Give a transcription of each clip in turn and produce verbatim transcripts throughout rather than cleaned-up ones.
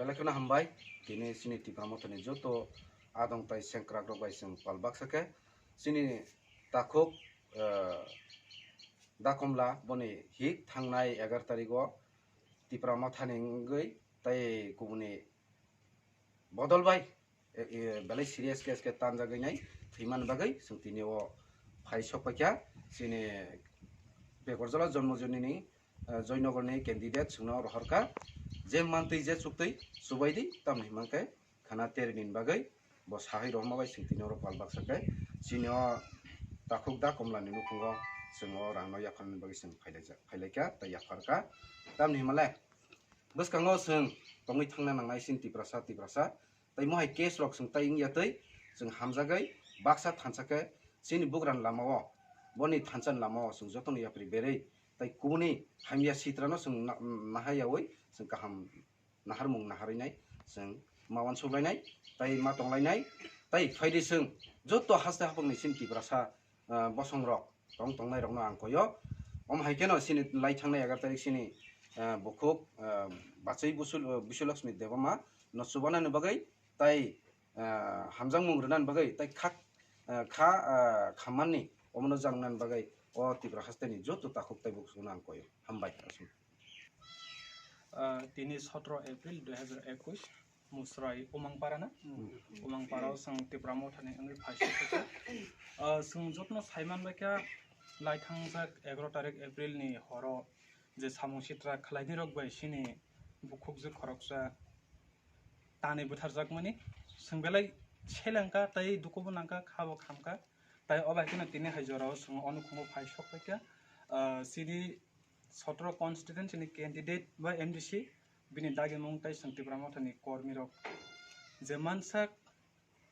Belai kheno hambai, tini chini Tipra Mothani joto adong tai sengkrak rok bai chwng pal baksa khe chini takhuk, eh, Dakomla boni hik thangnai egar tarigo Tipra Mothani wngwi tai kubuni bodol bai, e, e, belai serious case khe tanjagwi nai thwimani bagwi chwng tini o phai sok paikha. Chini Bekorjala Jonmojoni ni, eh, Joynagar ni candidate chwngno rohorkha, je mantwi je chuktwi chubaidi tamni himang khe khana teri ni bagwi bo sahai rohorma bai chwng tini oro pal baksa khe chini o takhuk Dakomla ni nukhungo chwng o rang no yapharnani bagwi chwng phailaijak, phailaikha tei yapharkha. Tamni himale bwskango chwng tongwi thangna nangnai chini Tiprasa, Tiprasa. Tai mohai case rok chwng tai wngya twi chwng hamjagwi baksa thansa khe chini bugrani lamao, boni thansani lamao chwng jotono yapri berwi tai kubuni hamya sitrano chwng na-, nahayawi chwng kaham naharmung naharwi nai chwng ma uansuk lainai tai ma tong lainai tai phaidi chwng joto haste haphangni chini Tiprasa ah, bosong rok tong tongnai rokno ang koyo. Om hai kheno chini lai thangnai egar tarik chini, ah, bukhuk, ah, bachwi Busul-, ah, Biswalakshmi Debbarma no chubanani bagwi tai, ah, hamjakmung rwnani bagwi tai khak, ah, kha, ah, khamani omono jangnani bagwi o Tipra hasteni joto takhuk tai bukhukno ang koyo. Hambai. Ah, tini sotro April dui hazar ekush, Musrai Umangpara na? Umangpara o chwng Tipra Mothani wngwi phai sokha. Ah, chwng jotono saiman bai kha, lai thangjak egaroh tarik April ni horo je samung sitra khlainai rok bai chini bukhukjwk khoroksa tanwi butharjakmani chwng belai selengkha tei dukubo nangkha, khabo khamkha. Tai o bai kheno tini hai jorao chwng o nukhungo phai sok paikha. Ah, chini sotro constituency ni candidate ba M D C bini dagimung tai chwng Tipra Mothani kormi rok je mansak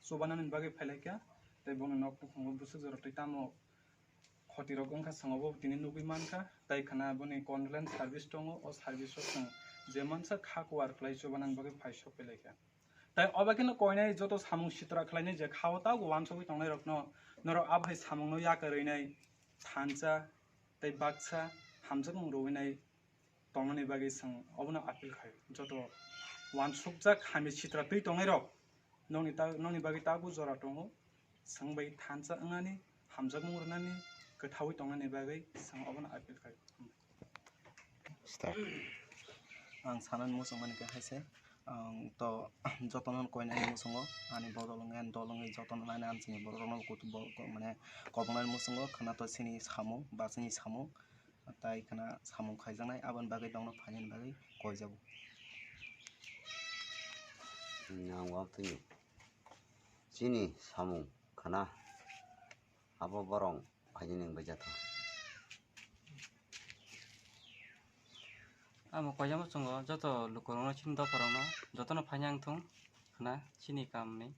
chubanani bagwi phailaikha, tei boni nok nukhungo bwswk jora twi tamo khoti rok wngkha, chwng obo tini nugwi mankha, tai khana boni condolence service tongo, o service o chwng je mansak kha kuwar khlai chubanani bagwi phai sok phailaikha. Tai obo kheno koinai joto samung sitra khlainai je kha o tabuk uansugwi tongnai rokno norok abo hai samungno yakarwi nai thansa tei baksa hamjakmung rwui nai tongnani bagwi chwng obono appeal khai. Joto uansukjak hamya sitra twi tongnai rok nokni ta-, nokni bagwi tabuk jora tongo, chwng bai thansa wngnani, hamjakmung rwnani, kwthaui tongnani bagwi chwng obono appeal khai. Start. Ang sanani muchungmani khe hai se, ang to jotono koinani muchungo, ani bodol wngwi, ani dol wngwi jotono nainai, ang chini borok rokno kutu bo-, ko-, mane kobongnani muchungo khwna to chini samung, ba chini samung, tai khwna samung khaijaknai, aboni bagwi nokno phainani bagwi koijago. Ang wak twi chini samung khwna. Abo borok phainani wngwi jatha. Amo koiya muchungo joto lukurokno chini dopharokno jotono phaina wngthung hwnna chini kamni.